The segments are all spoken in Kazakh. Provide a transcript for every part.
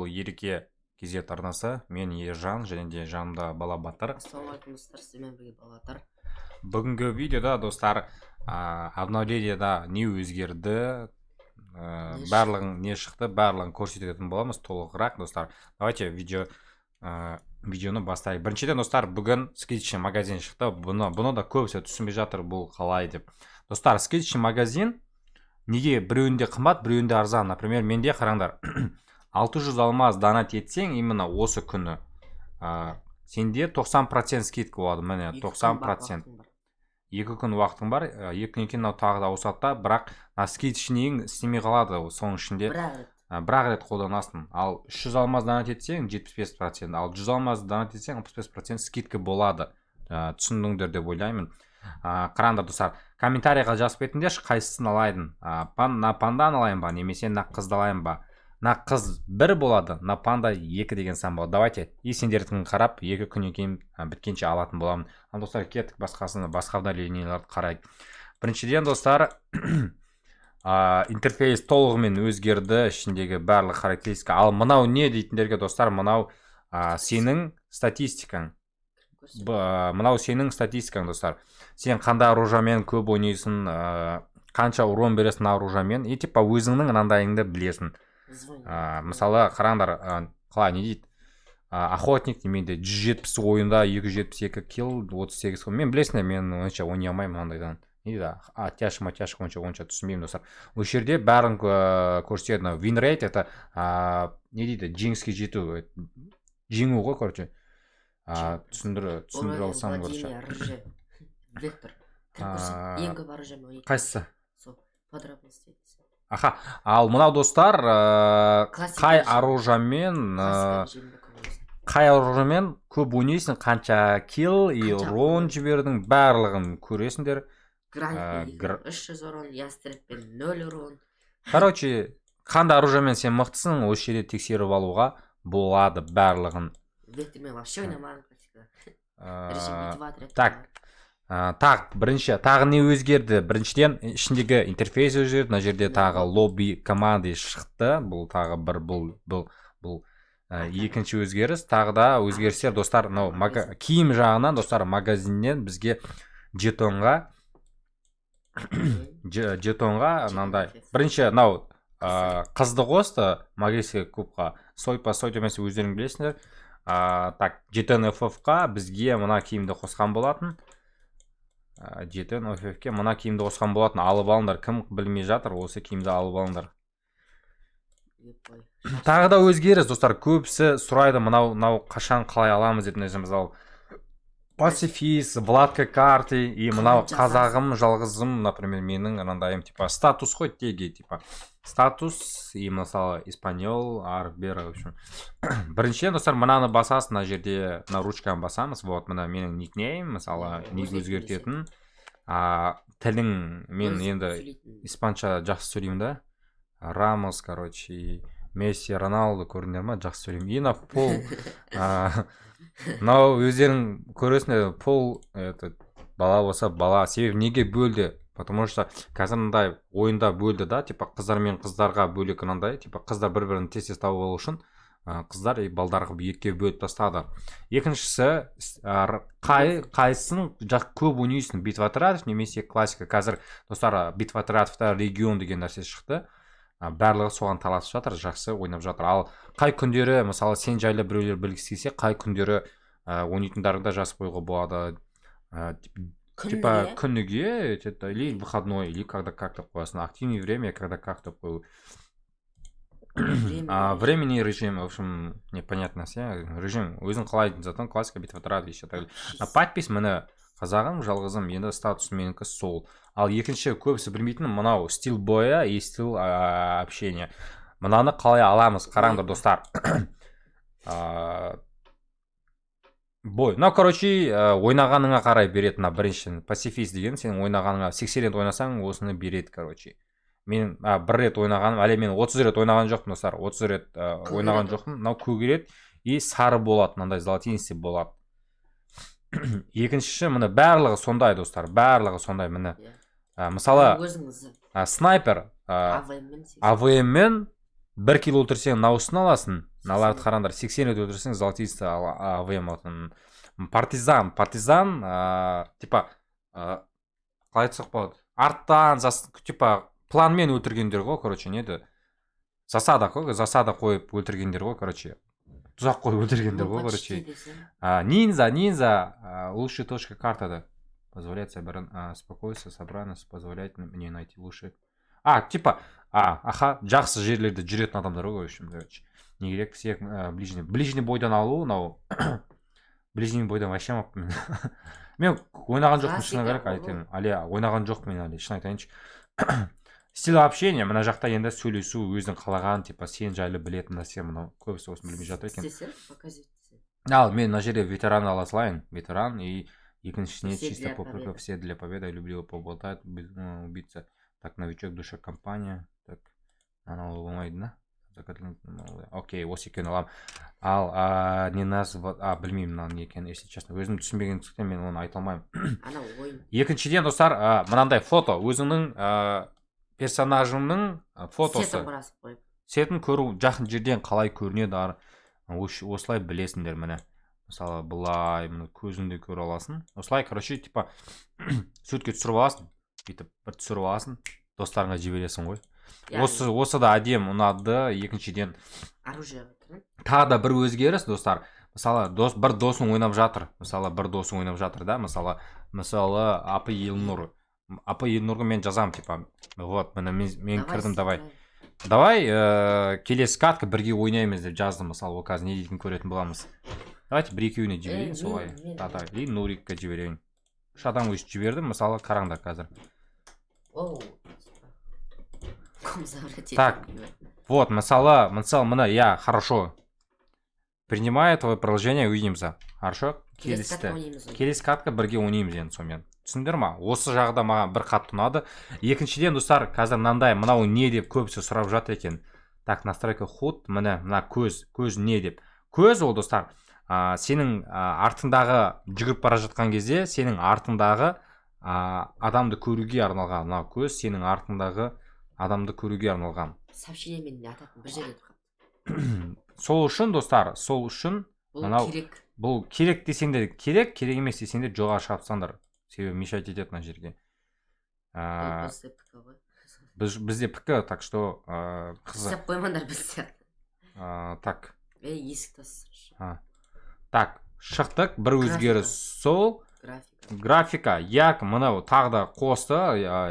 Бұл Ереке KZ арнасы, мен Ержан және де жанымда Бала Батыр. Ассалаумағалейкум, достар, сіздермен бірге Балатар. Бүгінгі видеода, достар, обновлениеда не өзгерді, Не барлығын, не шықты, барлығын көрсететін боламыз толығырақ. Достар, давайте видеоны бастайық. Біріншіден, достар, бүгін скидочный магазин шықты. Бұны да көбісі түсінбей жатыр, бұл қалай деп. Достар, скидочный магазин неге біреуінде қымбат, біреуінде арзан? Например, менде, қараңдар, 600 алмаз донат етсең, именно осы күні сенде 90% скидка болады, міне. 2 күн 90 бар, процент. Уақытың бар. 2 күн уақытың бар. 2 күннен кейін мынау тағы да ауысады да, бірақ мына скидочныйың істемей қалады соның ішінде. Бір ақ рет. Бір ақ рет қолданасың. Ал 300 алмаз донат етсең, 75%, ал 100 алмаз донат етсең, 65% скидка болады. Түсіндіңдер деп ойлаймын. Қараңдар, достар, комментарийға жазып кетіңдерші, қайсысын алайын, на панданы алайын ба немесе мына қызды алайын ба? Мына қыз бір болады, мына панда екі деген сан болады. Давайте, и сендердікін қарап, 2 күннен кейін біткенше алатын боламын. Ал, достар, кеттік, басқасын, басқа обновлениелерді қарайық. Біріншіден, достар, интерфейс толығымен өзгерді, ішіндегі барлық характеристика. Ал мынау не дейтіндерге, достар, мынау сенің статистикаң. Көрсет. Мынау сенің статистикаң, достар. Сен қандай оружиемен көп ойнайсың, қанша урон бересің оружиемен, и типа өзіңнің мынандайыңды білесің. Звонит. Мысалы, қараңдар, қалай, не дейді, охотник менде 170 ойында 272 килл, 38. Мен, білесіңдер, мен онша ойнай алмаймын мынандайдан, не дейді, оттяжка матяжка онша түсінбеймін. Достар, осы жерде бәрін көрсетеді. Мынау win rate, это не дейді, жеңіске жету, жеңу ғой, короче. Түсіндіре Уровень алсам, короче. владения оружием. Вектор. Кіріп көрсет. Ең көп оружиемен ойнайтын. Қайсысы? Сол подробности. Аха, ал мынау, достар, Классика қай режим. оружиемен Классика режимінде көп ойнайсың. Қай оружиемен көп ойнайсың, қанша килл и Қанша урон урон. жібердің, барлығын көресіңдер. Гранитпен 300 урон, ястребпен 0 урон. Короче, қандай оружиемен сен мықтысың, осы жерде тексеріп алуға болады барлығын. Вектормен вообще ойнамаған классика. Режим битва отряд. Так. Так, бірінші тағы не өзгерді? Біріншіден, ішіндегі интерфейс өзгерді. Мына жерде тағы лобби команды шықты. Бұл тағы бір, бұл екінші өзгеріс. Тағы да өзгерістер, достар, мынау киім жағынан, достар, магазиннен бізге жетонға мынандай бірінші мынау қызды қосты магический кубқа. Сой па, сой емес, өздерің білесіңдер. Так, жетон ФФ-қа бізге мына киімді қосқан болатын. Жетон ФФ-ке мына киімді қосқан болатын. Алып алыңдар, кім білмей жатыр, осы киімді алып алыңдар. Тағы да өзгеріс, достар, көбісі сұрайды, мынау қашан, қалай аламыз деп. Мысалы, пацифист, Владка карты и мынау Қалай? Қазағым жалғызым, например, менің мынандайым, типа статус қой, теги, типа статус, и мысалы, испаньол, ар бері. В общем, біріншіден, достар, мынаны басасыз, мына жерде мына ручканы басамыз. Вот мына менің никнейм, мысалы, ник Өзгертетін. Өзгертетін тілің. Мен енді испанша жақсы сөйлеймін да. Рамос, короче, и Месси, Роналду, көрдіңдер ма, жақсы сөйлеймін. И мына пол, мынау өздерің көресіңдер, пол этот бала болса, бала. Себебі неге бөлді? Потому что қазір мындай ойында бөлді да, типа қыздар мен қыздарға бөлек мынандай, типа қыздар бір бірін тез тез тауып алу үшін, қыздар и балдар қылып екіге бөліп тастады. Екіншісі, қайсысын көп ойнайсың, битва отрядов немесе классика? Қазір, достар, битва отрядовта регион деген нәрсе шықты, барлығы соған таласып жатыр, жақсы ойнап жатыр. Ал қай күндері, мысалы, сен жайлы біреулер білгісі келсе, қай күндері ойнайтындарыңды жазып қоюға болады, типа күніге это или выходной, или когда как деп қоясың, активное время, когда как деп қою. Временный режим, в общем, непонятно нәрсе. Режим өзің қалайтын заттан, классика, битва отряд, еще так далее. Подпись, міне, қазағым жалғызым, енді статус менікі сол. Ал екінші көбісі білмейтін мынау стиль боя и стиль общения. Мынаны қалай аламыз? Қараңдар, достар, бой мынау, короче, ойнағаныңа қарай береді. Мына біріншіден пацифист деген, сенің ойнағаныңа, 80 рет ойнасаң, осыны береді. Короче, мен бір рет ойнағаным, әлі мен 30 рет ойнаған жоқпын, достар, 30 рет ойнаған жоқпын. Мынау көгереді и сары болады, мынандай золотистый болады. Екіншісі, міне, барлығы сондай, достар, барлығы сондай, міне. Мысалы, өзіңіз снайпер АВМ-мен АВМ мен. Бір килл өлтірсең, мынауысын аласың. Мыналарды қараңдар: 80 рет өлтірсең, золотистый АВМ аласың. Партизан, партизан, типа, қалай айтсақ болады, арттан типа планмен өлтіргендер ғой, короче, не еді, засада қой, засада қойып өлтіргендер ғой, короче, тұзақ қойып өлтіргендер Ну, ғой, почти короче. Десең. Ниндзя, ниндзя, лучшая точка картада. Позволяет спокойствие, собранность, позволяет мне найти лучший. Типа, аха, жақсы жерлерде жүретін адамдар ғой, в общем, короче. Не керек, всех ближний. Ближний бойдан алу, мынау ближний бойдан вообще алмаппын мен. Мен ойнаған жоқпын, шыны Классика керек ғой. Айтайын. Әлі ойнаған жоқпын мен әлі, шын айтайыншы. Стиль общения, мына жақта енді сөйлесу, өзің қалаған, типа, сен жайлы білетін нәрсе мынау. Көбісі осыны білмей жатыр екен. Істесе, показать етсе. Ал мен мына жерде ветеран ала салайын. Ветеран и екіншісіне Все чисто для по победы. Все для победы, люблю поболтать, убиться. Так, новичок, душа компания. Так, анау болмайды да. Окей, осы екеуін аламын. Ал не назва, білмеймін мынаның не екенін, если честно. Өзім түсінбегендіктен мен оны айта алмаймын. Анау ойын. Екіншіден, достар, мынандай фото, өзіңнің персонажыңның фотосы. Сетін құрасып қойып. Сетін көру, жақын жерден қалай көрінеді, осылай білесіңдер, міне. Мысалы, былай, міне, көзіңде көре аласың. Осылай, короче, типа, суретке түсіріп аласың, бүйтіп бір түсіріп аласың, достарыңа жібересің ғой. Яғни Осы да әдемі, ұнады. Екіншіден, оружие ға кіріп. Тағы да бір өзгеріс, достар. Мысалы, дос, бір досың ойнап жатыр. Мысалы, бір досың ойнап жатыр да, мысалы, Апы Елнұр. Апы Елнұрға мен жазамын, типа, вот, міне, мен кірдім, давай. Давай, келесі катка бірге ойнаймыз деп жаздым, мысалы, ол қазір не дейтінін көретін боламыз. Давайте бір екеуіне жіберейін солай. Да, и Нурикке жіберейін. Үш адам өйстіп жібердім, мысалы, қараңдар қазір. Оу. Ком забрать. Так. Вот, мысалы, міне, я хорошо. Принимаю твое предложение, увидимся. Хорошо? Келесі катка Келісті. Ойнаймыз оны. Келесі катка бірге ойнаймыз енді сонымен. Түсіндіңдер ма? Осы жағы да маған бір қатты ұнады. Екіншіден, достар, қазір мынандай, мынау не деп көбісі сұрап жатыр екен. Так, настройка HUD, міне, мына көз, көз не деп. Көз ол, достар, сенің артыңдағы жүгіріп бара жатқан кезде сенің артыңдағы адамды көруге арналған. Мынау көз сенің артыңдағы адамды көруге арналған. Сообщение мен ататын бір жерде тұрған. Сол үшін, достар, сол үшін Бұл керек. Бұл керек десеңдер керек, керек емес десеңдер жоғары шығарып тастаңдар. Себебі мешать етеді мына жерге. Бұл бізде ПК ғой. Бізде ПК, так что қызық. Істеп қоймаңдар біз сияқты. Так. Ей, есік тасташы. Так, шықтық. Бір өзгеріс сол. Графика. Графика, як, мынау тағы да қосты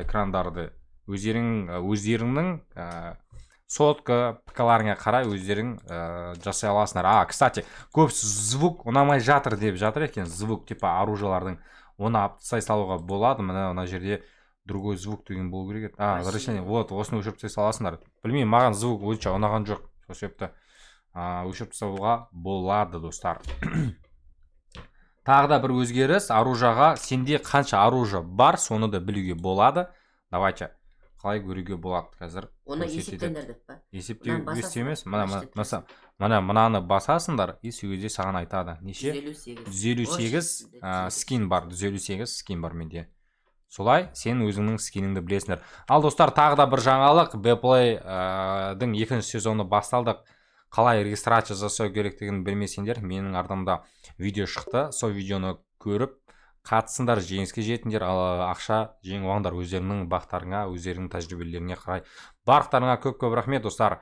экрандарды. Өздеріңнің сотка ПКларыңа қарай өздерің жасай аласыңдар. Кстати, көбісі звук ұнамай жатыр деп жатыр екен. Звук, типа, оружиялардың, оны алып тастай салуға болады. Міне, мына жерде другой звук деген болу керек еді. Вообще. Разрешение, вот, осыны өшіріп тастай саласыңдар. Білмеймін, маған звук онша ұнаған жоқ. Сол себепті өшіріп тастауға болады, достар. Тағы да бір өзгеріс, оружияға сенде қанша оружие бар, соны да білуге болады. Давайте, қалай көруге болады қазір Оны көрсетеді. Есептеңдер деп па? Есептеу Мынаны басасың өсте емес, ба? мына Мына мына мына мынаны басасыңдар, и сол кезде саған айтады неше. 158. 158 скин бар, 158 скин бар менде. Солай сен өзіңнің скиніңді білесіңдер. Ал, достар, тағы да бір жаңалық: Бплей-дің екінші сезоны басталды. Қалай регистрация жасау керектігін білмесеңдер, менің артымда видео шықты, сол видеоны көріп қатысыңдар, жеңіске жетіңдер, ал ақша жеңіп алыңдар өздеріңнің бақтарыңа, өздеріңнің тәжірибелеріңе қарай. Барлықтарыңа көп көп рахмет, достар.